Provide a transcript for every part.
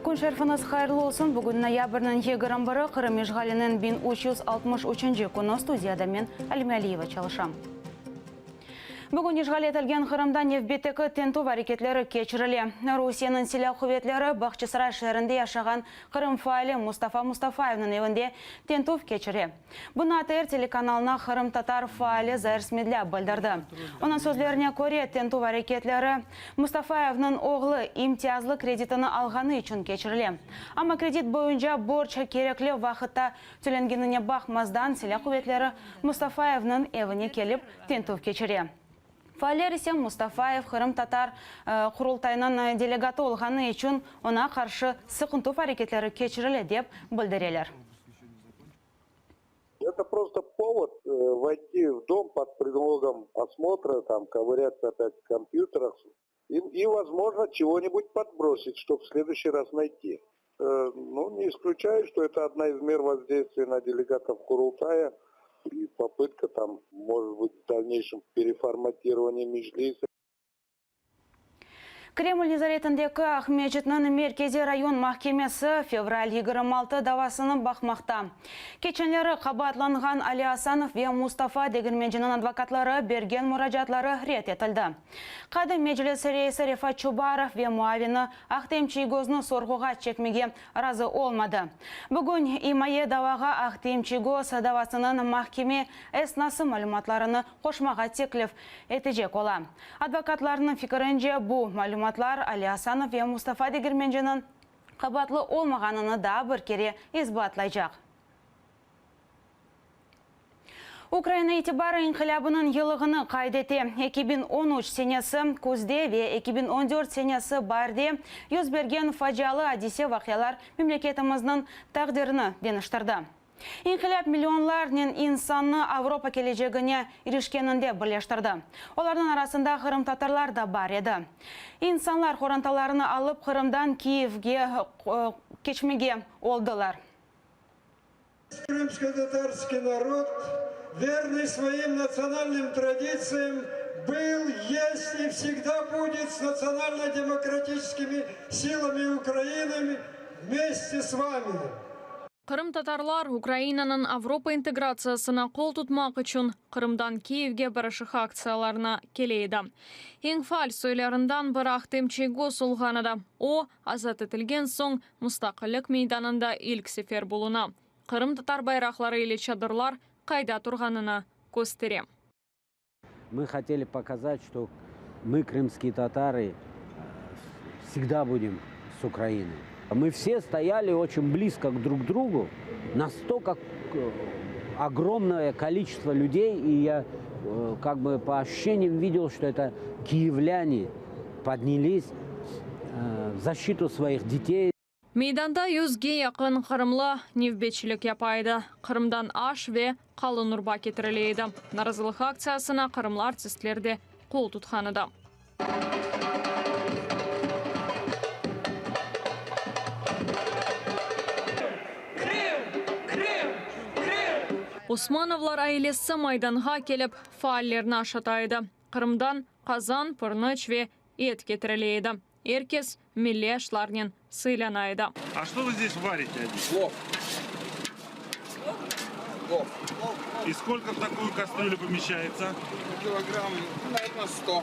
Kün şerifiñiz hayırlı olsun! Bugün noyabrniñ 21-i, Qırım işğaliniñ 1363-nci künü. Studiyada men, Alime Aliyeva, çalışam. Bugün işğal etilgen Qırımda nevbetteki tintüv areketleri keçirile. Rusiyeniñ silâ quvetleri Bağçasaray şeerinde yaşağan Qırım faali Mustafa Mustafayevniñ evinde tintüv keçire. Bunı ATR telekanalına qırımtatar faali Zair Smedlâ bildirdi. Onıñ sözlerine köre, tintüv areketleri Mustafayevniñ oğlu imtiyazlı kreditini alğanı içün keçirile. Amma kredit boyunca borc kerekli vaqıtta tölengenine baqmazdan, silâ quvetleri Mustafayevniñ evine kelip tintüv keçire. Faaller ise Mustafayev qırımtatar Qurultayınıñ delegatı olğanı içün oña qarşı sıqıntuv areketleri keçirile, dep bildireler. Это просто повод войти в дом под предлогом осмотра, там, ковыряться опять в компьютерах и, и возможно, чего-нибудь подбросить, чтобы в следующий раз найти. Ну, не исключаю, что это одна из мер воздействия на делегатов Курултая и попытка там, может быть, в дальнейшем переформатирования Меджлиса. Kreml nezaretindeki Aqmescitniñ Merkeziy rayon mahkemesi fevral 26 davasını baqmaqta. Keçenleri qabaatlanğan Ali Asanov ve Mustafa Degirmenciniñ advokatları bergen muracaatları red etildi. Qadı Meclis reisi Refat Çubarov ve muavini Ahtem Çiygoznı sorğuğa çekmege razı olmadı. Bugün imaye davağa Ahtem Çiygoz davasınıñ mahkeme esnası malümatlarını qoşmağa teklif etecek ola. Advokatlarnıñ fikirince, bu malümatlar Ali Asanov ve Mustafa Degirmenciniñ qabaatlı olmağanını daa bir kere isbatlaycaq. Ukraina İtibar İnqilâbınıñ yıllığını qayd ete. 2013 senesi küzde ve 2014 senesi baarde yüz bergen facialı adise-vaqialar memleketimizniñ taqdirini deñiştirdi. İnqilâp millionlarnen insannı Avropa kelecegine irişkeninde birleştirdi. Olarnıñ arasında qırımtatarlar da bar edi. İnsanlar qorantalarını alıp Qırımdan Kiyevge keçmege oldılar. Крымско-татарский народ, верный своим национальным традициям, был, есть и всегда будет с национально-демократическими силами Украины вместе с вами. Qırımtatarlar Ukrainanıñ Avropa integratsiyasına qol tutmaq içün Qırımdan Kiyevge barışıq aktsiyalarına kele edi. Eñ faal soylarından biri Ahtem Çiygoz olğan edi. O, azat etilgen soñ Mustaqillik meydanında ilk sefer buluna. Qırımtatar bayraqları ile çadırlar qayda turğanını köstere. Мы хотели показать, что мы, крымские татары, всегда будем с Украиной. Мы все стояли очень близко друг к другу, настолько огромное количество людей, и я как бы по ощущениям видел, что это киевляне поднялись в защиту своих детей. Meydanda yüzge yaqın qırımlı nevbetçilik yapa edi. Qırımdan aş ve qalın urba ketirile edi. Narazılıq aktsiyasına qırımlı artistler de qol tutqan edi. Osmanovlar ailesi Maydanğa kelip, faallerni aşata edi. Qırımdan qazan, pırnıç ve et ketirile edi. Er kes milliy aşlarnen sıylana edi. A çto vı zdes varite? Plov. Plov. I skolko v takuyu kastrülyu pomeşçaetsya? Kilogramm, naverno, sto.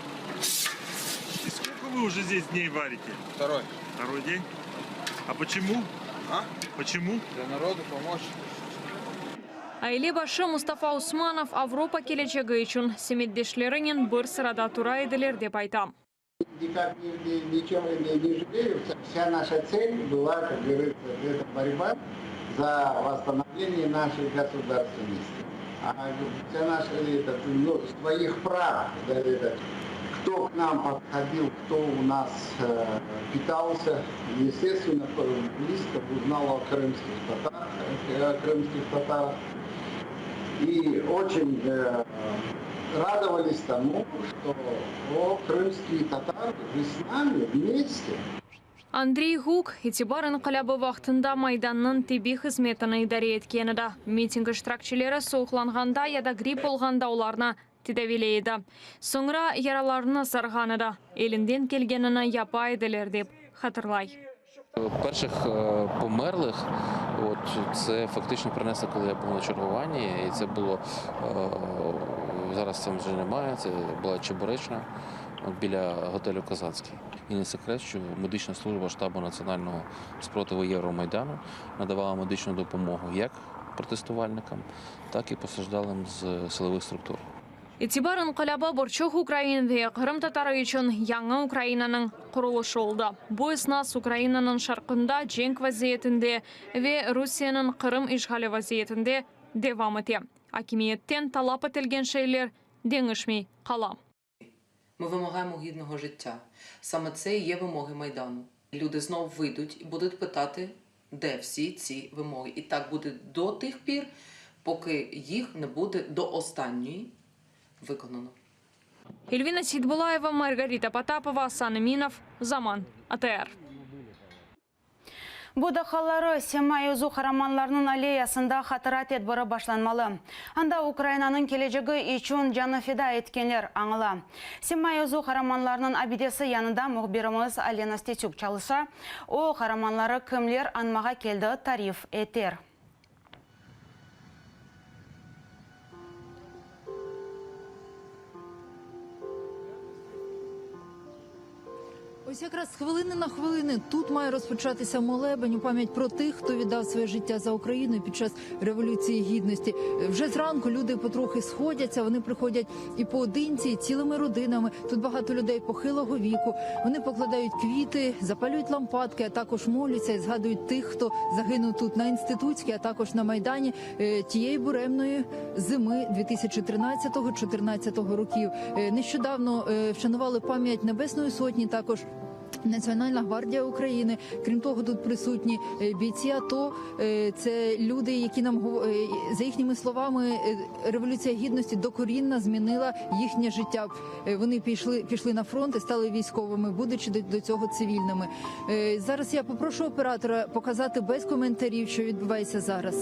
I skolko vı uje zdes dney varite? Vtoroy. Vtoroy den? A poçemu? A? Poçemu? Dlâ narodu pomoç. Aile başı Mustafa Usmanov Avropa kelecegi içün semetdeşlerinen bir sırada tura ediler, dep ayta. Никак не, ничем не, не жалею. Вся наша цель была, как говорится, это борьба за восстановление нашей государственности. А вся наша, это, ну, своих прав, да, это, кто к нам подходил, кто у нас питался, естественно, близко узнал о крымских татарах, о крымских татарах. И очень радовались тому, что о, крымские татары, вы с нами вместе. Andriy Guk, İtibar inqilâbı vaqtında Maydannıñ tibbiy hızmetini idare etken edi. Miting iştirakçileri soğuqlanğanda ya da gripp olğanda olarnı tedaviyley edi. Soñra yaralarını sarğan edi. Elinden kelgenini yapa ediler, dep hatırlay. Перших померлих, от це фактично принесли, коли я був на чергуванні, і це було зараз там вже немає. Це була Чебуречна от біля готелю Казацький. І не секрет, що медична служба штабу національного спротиву Євромайдану надавала медичну допомогу як протестувальникам, так і постраждалим з силових структур. İtibar inqilâbı bir çoq ukrain ve qırımtatarı içün yañı Ukrainanıñ qurulışı oldı. Bu esnas Ukrainanıñ şarqında cenk vaziyetinde ve Rusiyeniñ Qırım işğali vaziyetinde devam ete. Akimiyetten talap etilgen şeyler deñişmey qala. Ми вимагаємо гідного життя. Саме це і є вимоги Майдану. Люди знов вийдуть і будуть питати, де всі ці вимоги. І так буде до тих пір, поки їх не буде до останньої виконано. Эльвина Сейтбулаева, Маргарита Потапова, Асан Эминов, Заман, ATR. Bu daqqaları Sema yüzü qaramanlarnıñ alleyasında hatıra tedbiri başlanmalı. Anda Ukrainanıñ kelecegi içün canı feda etkenler añıla. Sema yüzü qaramanlarnıñ abidesi yanında mühbirimiz Alena Stetsük çalışa. O, qaramanları kimler añmağa keldi tarif eter. Ось якраз з хвилини на хвилини тут має розпочатися молебень у пам'ять про тих, хто віддав своє життя за Україну під час Революції Гідності. Вже зранку люди потрохи сходяться, вони приходять і поодинці, і цілими родинами. Тут багато людей похилого віку. Вони покладають квіти, запалюють лампадки, а також моляться і згадують тих, хто загинув тут на Інститутській, а також на Майдані е, тієї буремної зими 2013-2014 років. Е, нещодавно е, вшанували пам'ять Небесної Сотні, також Національна гвардія України. Крім того, тут присутні е, бійці АТО. Е, Це люди, які нам е, за їхніми словами, революція гідності докорінно змінила їхнє життя. Вони пішли, пішли на фронт і стали військовими, будучи до, до цього цивільними. Зараз я попрошу оператора показати без коментарів, що відбувається зараз.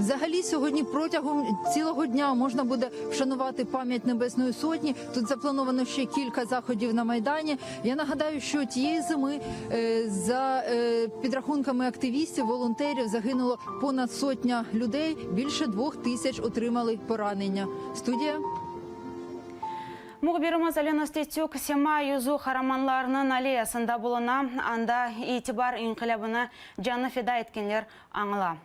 Взагалі сьогодні протягом цілого дня можна буде вшанувати пам'ять Небесної Сотні. Тут заплановано ще кілька заходів на Майдані. Я нагадаю, що тієї зими е, за е, підрахунками активістів, волонтерів загинуло понад сотня людей. Більше 2000 отримали поранення. Студія. Mühbirimiz Alena Stetsük Sema yüzü qaramanlarınıñ alleyasında buluna, anda İtibar inqilâbına canı feda etkenler añıla.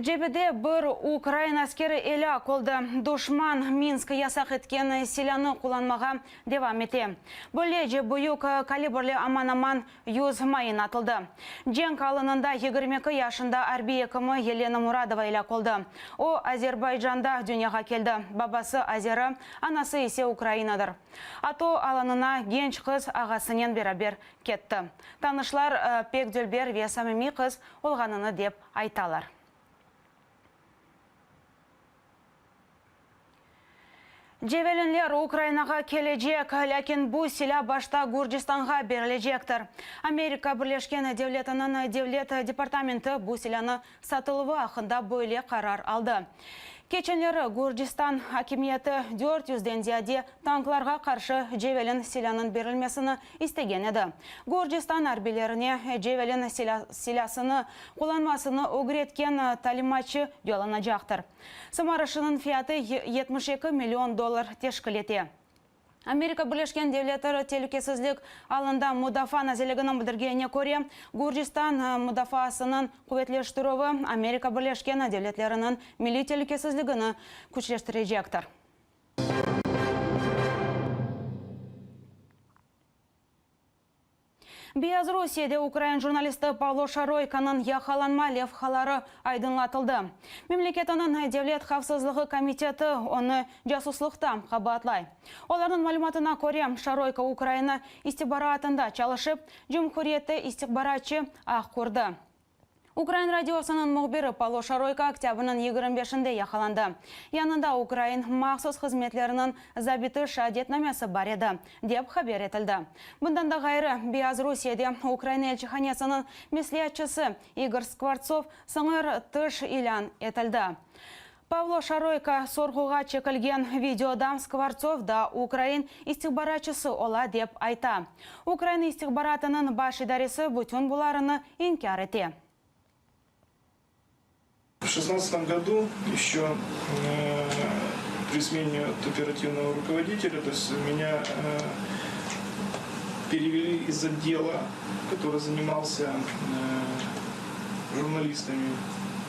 Cebede bir ukrain askeri elâk oldı. Duşman Minsk yasaq etken silânı qullanmağa devam ete. Böylece, büyük kalibrli aman-aman 100 mayın atıldı. Cenk alanında 22 yaşında arbiy ekimi Yelena Muradova elâk oldı. O, Azerbaycanda dünyağa keldi, babası azeri, anası ise ukrainadır. ATO alanına genç qız ağasınen beraber ketti. Tanışlar, pek dülber ve samimiy qız olğanını dep aytalar. Cevelinler Ukrainağa kelecek, lâkin bu silâ başta Gürcistanğa berilecektir. Amerika Birleşken Devletiniñ Devlet departamenti bu silânı satıluvı aqqında böyle qarar aldı. Keçenleri Gürcistan akimiyeti dört yüzden ziyade tanklarğa qarşı Cevelin silânıñ berilmesini istegen edi. Gürcistan arbiylerine Cevelin silâsını qullanmasını ögretken talimatçı yollanacaqtır. Sımarışınıñ fiyatı 72 million dollar teşkil ete. Amerika Birleşken Devletleri Telükesizlik alında Mudafaa nazirliginiñ bildirgenine köre, Gürcistan mudafaasınıñ quvetleştirüvi Amerika Birleşken Devletleriniñ milliy telükesizligini küçleştirecektir. Beyazrusiyede ukrain jurnalisti Pavlo Şaroykonıñ yaqalanma levhaları aydınlatıldı. Memleketiniñ Devlet havfsızlığı komiteti onı casuslıqta qabaatlay. Olarnıñ malümatına köre, Şaroyko Ukraina istihbaratında çalışıp, cumhuriyette istihbaratçı ağ qurdı. Ukrain radiosınıñ mühbiri Pavlo Şaroyko oktâbrniñ 25-inde yaqalandı. Yanında ukrain mahsus hızmetleriniñ zabiti şeadetnamesi bar edi, dep haber etildi. Bundan da ğayrı, Beyazrusiyede Ukraina elçihanesiniñ mesleatçısı İgor Skvortsov sıñır tış ilân etildi. Pavlo Şaroyko sorğuğa çekilgen videoda Skvortsov da ukrain istihbaratçısı ola dep ayta. Ukraina istihbaratınıñ baş idaresi bütün bularını inkâr ete. В шестнадцатом году еще при смене оперативного руководителя, то есть меня перевели из отдела, который занимался журналистами,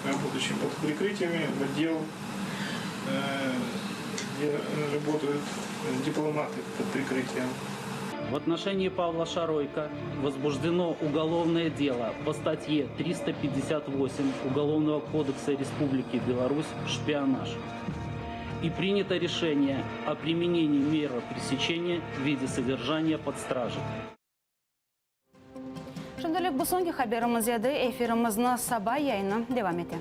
работающими под прикрытиями, в отдел, где работают дипломаты под прикрытием. В отношении Павла Шаройко возбуждено уголовное дело по статье 358 Уголовного кодекса Республики Беларусь «Шпионаж». И принято решение о применении меры пресечения в виде содержания под стражей. Şimdilik bu soñki haberimiz edi. Efirimizni saba yayını devam ete.